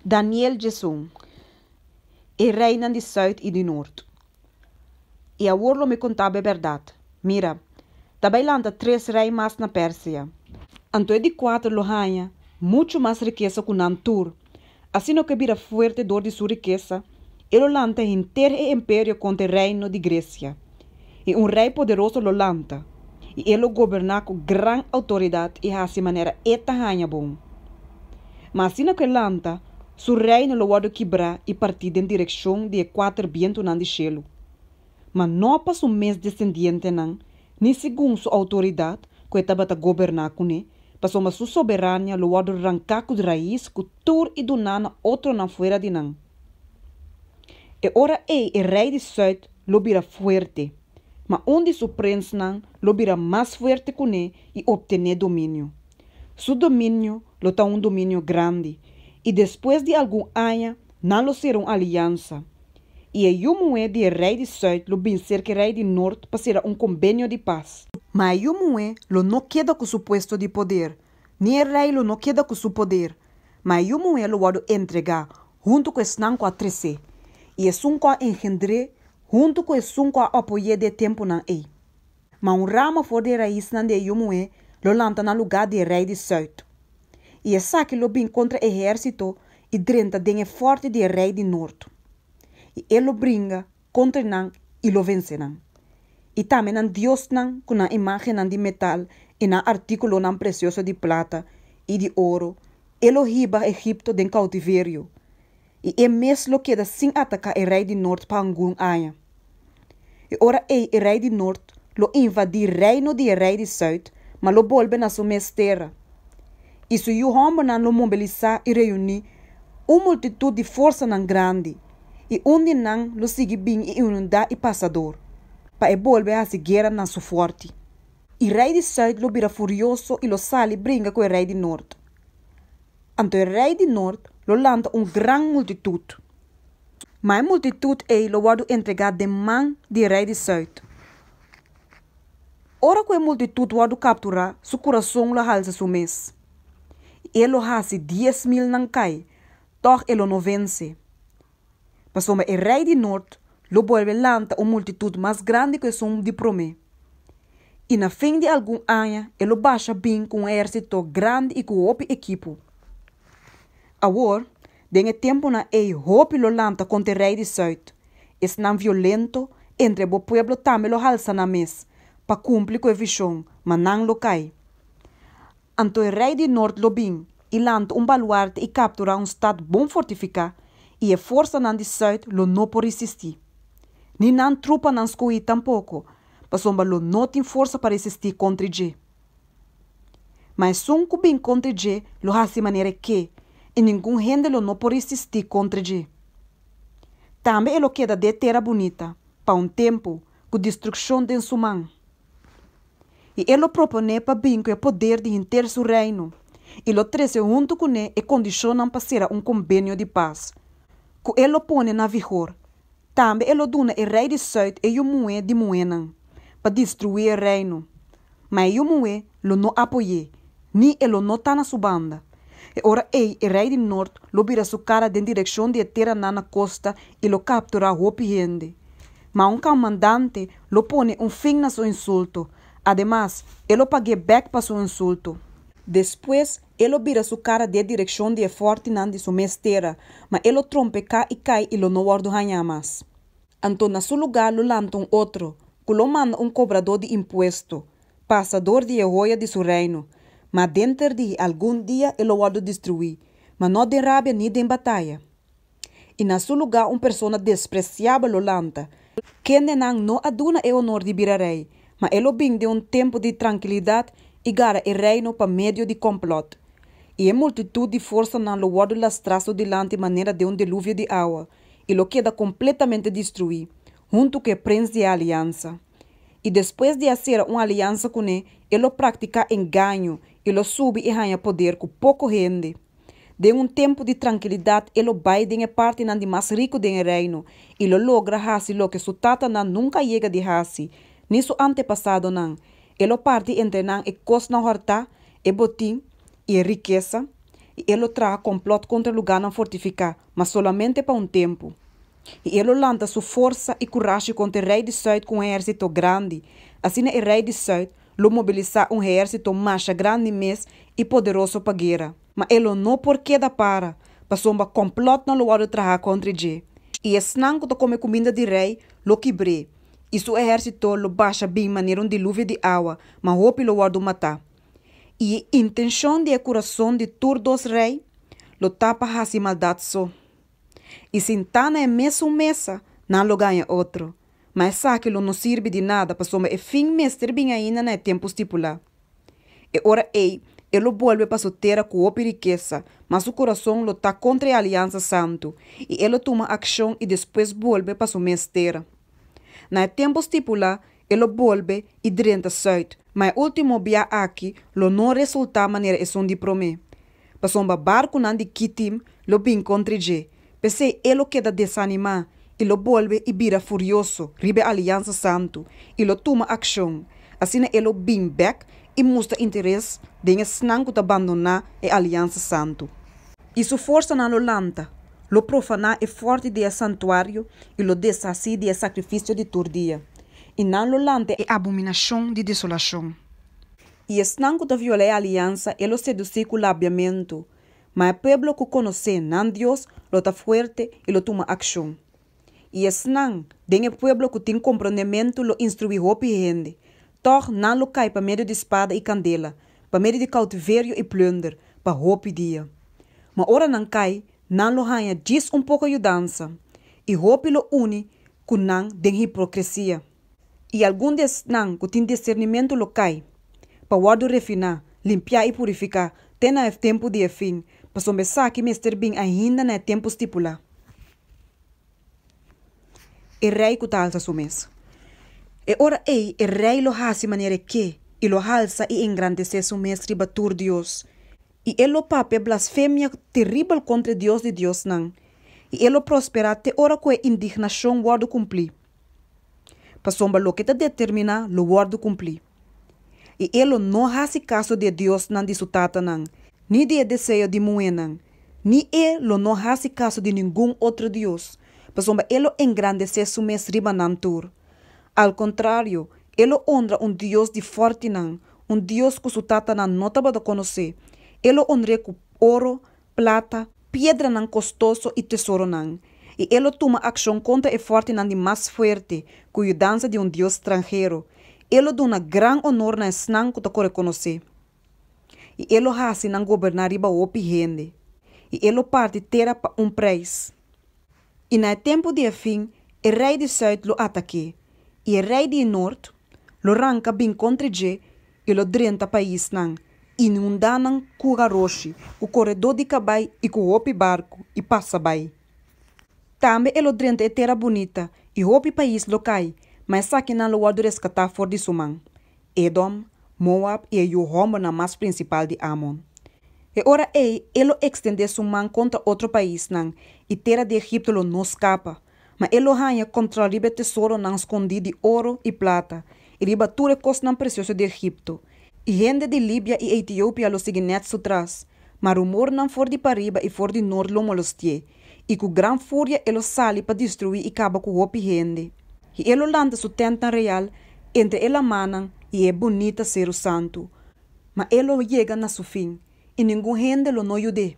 Daniel 11, E reinan di sùit i di nort. I awor lo mi konta bo e bèrdat, Mira, ta bai lanta tres rei mas na Pèrsia. Anto e di kuater lo haña muchu mas rikesa ku nan tur. Asina ku e bira fuerte dor di su rikesa, e lo lanta henter e imperio kontra e reino di Gresia. I un rei poderoso lo lanta, i e lo goberná ku gran outoridat i hasi manera e ta haña bon. Ma asina ku e lanta, su reino lo wòrdu kibrá i partí den direkshon di e kuater bientunan di shelu. Ma no pa su mes desendientenan, ni segun su outoridat ku e tabata goberná kuné, pasobra su soberania lo wòrdu ranká ku rais ku tur i duná na otronan fuera di nan. E ora ei e rei di sùit lo bira fuerte, ma un di su prensnan lo bira mas fuerte kuné i optené dominio. Su dominio lo ta un dominio grandi, i despues di algun aña nan lo sera un aliansa. I e yu muhé di e rei di sùit lo bin serka e rei di nort pa sera un kombenio di pas. Ma e yu muhé lo no keda ku su puesto di poder, ni e rei lo no keda ku su poder, ma e yu muhé lo wòrdu entregá huntu ku esnan ku a tres'é, i esun ku a engendr'é huntu ku esun ku a apoy'é den e tempunan ei. Ma un rama for di e raisnan di e yu muhé lo lanta na lugá di e rei di sùit. I esaki lo bin kontra e ehérsito i drenta den e fòrti di e rei di nort. I e lo bringa kontra nan i lo vense nan. I tambe nan diosnan ku nan imágennan di metal i nan artíkulonan presioso di plata i di oro e lo hiba Egipto den koutiverio. I e mes lo keda sin ataká e rei di nort pa algun aña. E ora ei e rei di nort lo invadí reino di e rei di sùit, ma lo bolbe na su mes tera. I su yu hòmbernan lo mobilisá i reuní un multitut di forsanan grandi, i un di nan lo sigui bin i inundá i pasa dor, pa e bolbe hasi guera na su fòrti. I rei di sùit lo bira furioso i lo sali bringa ku e rei di nort. Anto e rei di nort lo lanta un gran multitut. Ma e multitut ei lo wòrdu entregá den man di e rei di sùit. Ora ku e multitut wòrdu kapturá, su kurason lo halsa su mes, i e lo hasi 10,000 nan kai, tòg e lo no vense. Pasobra e rei di nort lo bolbe lanta un multitut mas grandi ku esun di promé. I na fin di algun aña e lo basha bin ku un ehérsito grandi i ku hopi ekipo. Awor, den e tempunan ei hopi lo lanta kontra e rei di sùit. Esnan violento entre bo pueblo tambe lo halsa nan mes pa kumpli ku e vishon, ma nan lo kai. Anto e rei di nort lo bin i lanta un baluarte i kapturá un stat bon fortifiká, i e forsanan di sùit lo no por resistí. Ni nan trupanan skohí tampoko, pasobra lo no tin forsa pa resistí kontra dje. Ma esun ku bin kontra dje lo hasi manera e ke, i ningun hende lo no por resistí kontra dje. Tambe e lo keda den e tera bunita pa un tempu, ku destrukshon den su man. I e lo proponé pa bin ku e poder di henter su reino, i lo trese huntu kuné e kondishonnan pa sera un kombenio di pas, ku e lo pone na vigor. Tambe e lo duna e rei di sùit e yu muhé di muhénan, pa destruí e reino. Ma e yu muhé lo no apoy'é, ni e lo no ta na su banda. E ora ei e rei di nort lo bira su kara den direkshon di e teranan na kosta i lo kapturá hopi hende. Ma un kamandante lo pone un fin na su insulto. Ademas, e lo pag'é bèk pa su insulto. Despues e lo bira su kara den direkshon di e fòrtinan di su mes tera, ma e lo trompeká i kai i lo no wòrdu hañá mas. Anto na su lugá lo lanta un otro, ku lo manda un kobradó di impuesto, pasa dor di e hoya di su reino, ma denter di algun dia e lo wòrdu destruí, ma no den rabia ni den bataya. I na su lugá un persona despresiabel lo lanta, kendenan no a duna e honor di bira rei, ma e lo bin den un tempu di trankilidat i gara e reino pa medio di kòmplòt. I e multitut di forsanan lo wòrdu lastrá su dilanti manera den un deluvio di awa, i lo keda kompletamente destruí, huntu ku e prens di e aliansa. I despues di a sera un aliansa kuné, e lo praktiká engaño i lo subi i haña poder ku poko hende. Den un tempu di trankilidat e lo bai den e partinan di mas riku den e reino i lo logra hasi loke su tatanan nunka a yega di hasi, ni su antepasadonan. E lo parti entre nan e kosnan hòrtá, e botin i e rikesa. I e lo traha kòmplòt kontra lugánan fortifiká, ma solamente pa un tempu. I e lo lanta su forsa i kurashi kontra e rei di sùit ku un ehérsito grandi. Asina e rei di sùit lo mobilisá un ehérsito masha grandi mes i poderoso pa guera. Ma e lo no por keda para, pasobra kòmplòtnan lo wòrdu trahá kontra dje. I esnan ku ta kome kuminda di rei lo kibr'é, i su ehérsito lo basha bin manera un diluvio di awa, ma hopi lo wòrdu matá. I e intenshon di e kurason di tur dos rei lo ta pa hasi maldat so. I sintá na e mesun mesa, nan lo gaña otro. Ma esaki lo no sirbi di nada, pasobra e fin mester bin ainda na e tempu stipulá. E ora ei, e lo bolbe pa su tera ku hopi rikesa, ma su kurason lo ta kontra e aliansa santu, i e lo tuma akshon i despues bolbe pa su mes tera. Na e tempu stipulá, e lo bolbe i drenta sùit, ma e último bia aki lo no resultá manera esun di promé. Pasobra barkunan di Kitim lo bin kontra dje, p'esei e lo keda desanimá i lo bolbe i bira furioso riba e aliansa santu i lo tuma akshon. Asina e lo bin bèk i mustra interes den esnan ku ta bandoná e aliansa santu. I su forsanan lo lanta, lo profaná e fòrti di e santuario i lo deshasí di e sakrifisio di tur dia, i nan lo lanta e abominashon di desolashon. I esnan ku ta violá e aliansa e lo sedusí ku labiamentu, ma e pueblo ku konosé nan Dios lo ta fuerte i lo tuma akshon. I esnan den e pueblo ku tin komprondementu lo instruí hopi hende. Tòg nan lo kai pa medio di spada i kandela, pa medio di koutiverio i plùnder, pa hopi dia. Ma ora nan kai, nan lo haña djis un poko yudansa, i hopi lo uni ku nan den hipokresia. I algun di esnan ku tin disernimentu lo kai, pa wòrdu refiná, limpiá i purifiká te na e tempu di e fin, pasobra esaki mester bin ainda na e tempu stipulá. E rei ku ta alsa su mes. E ora ei e rei lo hasi manera e ke, i lo halsa i engrandesé su mes riba tur dios, i e lo papia blasfemia teribel kontra e Dios di diosnan, i e lo prosperá te ora ku e indignashon wòrdu kumplí. Pasobra loke ta determiná lo wòrdu kumplí. I e lo no hasi kaso di e diosnan di su tatanan, ni di e deseo di muhénan, ni e lo no hasi kaso di ningun otro dios, pasobra e lo engrandesé su mes riba nan tur. Al kontrario, e lo onra un dios di fòrtinan, un dios ku su tatanan no tabata konosé, e lo onr'é ku oro, plata, piedranan kostoso i tesoronan, i e lo tuma akshon kontra e fòrtinan di mas fuerte ku yudansa di un dios stranhero. E lo duna gran onor na esnan ku ta kore konosé, i e lo hasi nan goberná riba hopi hende, i e lo parti tera pa un preis. I na e tempu di e fin, e rei di sùit lo atak'é, i e rei di nort lo ranka bin kontra dje i lo drenta paisnan, inundá nan ku garoshi, ku koredó di kabai i ku hopi barku, i pasa bai. Tambe e lo drenta e tera bunita, i hopi pais lo kai, ma esakinan lo wòrdu reskatá for di su man, Edom, Moab i e yu hòmbernan mas prinsipal di Amon. E ora ei e lo ekstendé su man kontra otro paisnan, i tera di Egipto lo no skapa, ma e lo haña kòntròl riba e tesoronan skondí di oro i plata, i riba tur e kosnan presioso di Egipto. I hende di Libia i Etiopia lo sigui nèt su tras, ma rumornan for di pariba i for di nort lo molostié, i ku gran furia e lo sali pa destruí i kaba ku hopi hende. I e lo lanta su tèntnan real entre e lamannan i e bunita seru santu, ma e lo yega na su fin, i ningun hende lo no yud'é.